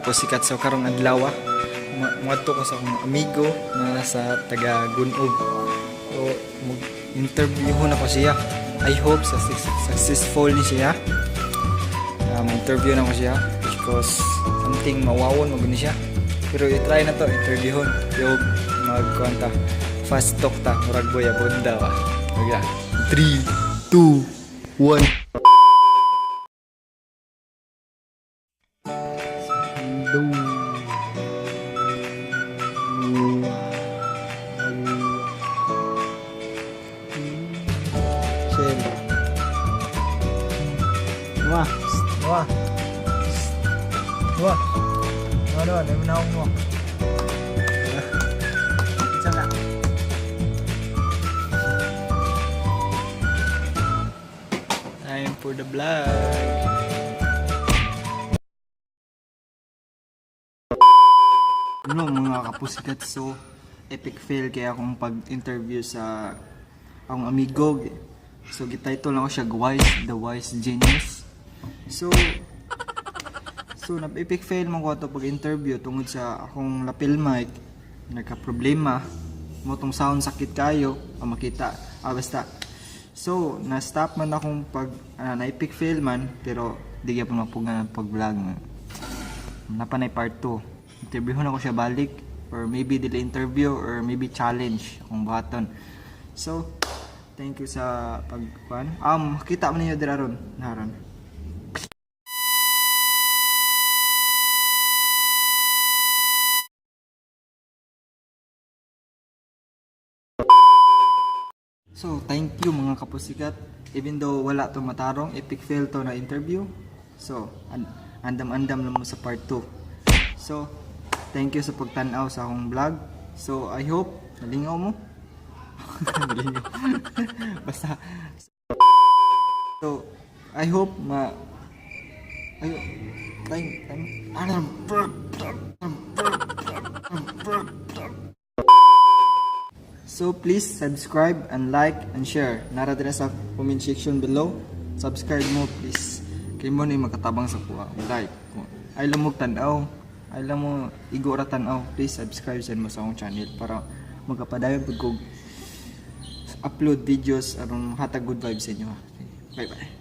Kapusikat. So karong adlaw, muadto ko sa akong amigo na sa taga Gun-ob. So mag interview na ko siya. I hope sa successful ni siya. Ma-interview na ko siya because something mawawon mo ni siya. Pero i-try na to interviewon. Yo magkuan ta, fast talk ta, murag boy abunda ba. Okay. 3 2 1. Hello. Chill. Noah, Noah. Noah. Noah, Noah, name na mo. Isa na. Time for the vlog. Ano mga kapusikat, so epic fail kaya akong pag-interview sa akong amigo. So gititle lang ko siya Wise, the Wise Genius. So na epic fail man ko ato pag-interview tungod sa akong lapel mic nagka-problema mo tong sound, sakit kayo ang makita, basta. So na stop man akong pag na epic fail man, pero di gyapon mapugan ang pag-vlog. Napanay part 2, interviewon ako siya balik or maybe dili interview or maybe challenge akong buhaton. So thank you sa pagkuan. Kita man ninyo dira ron naron. So, thank you mga kapusikat. Even though wala to matarong, epic fail to na interview. So, andam-andam na mo sa part 2. So, thank you sa pagtanaw sa akong vlog. So, I hope nalingaw mo. Nalingaw. Basta. So, I hope ma ay time time. So please subscribe and like and share. Nara din sa comment section below. Subscribe mo please. Kay mo ni makatabang sa kuha. Like. Kung ay lang mo tan-aw, ay lang mo igo ra tan-aw, please subscribe sa mo sa akong channel para magkapadayon pud kog upload videos aron hatag good vibes sa inyo. Bye bye.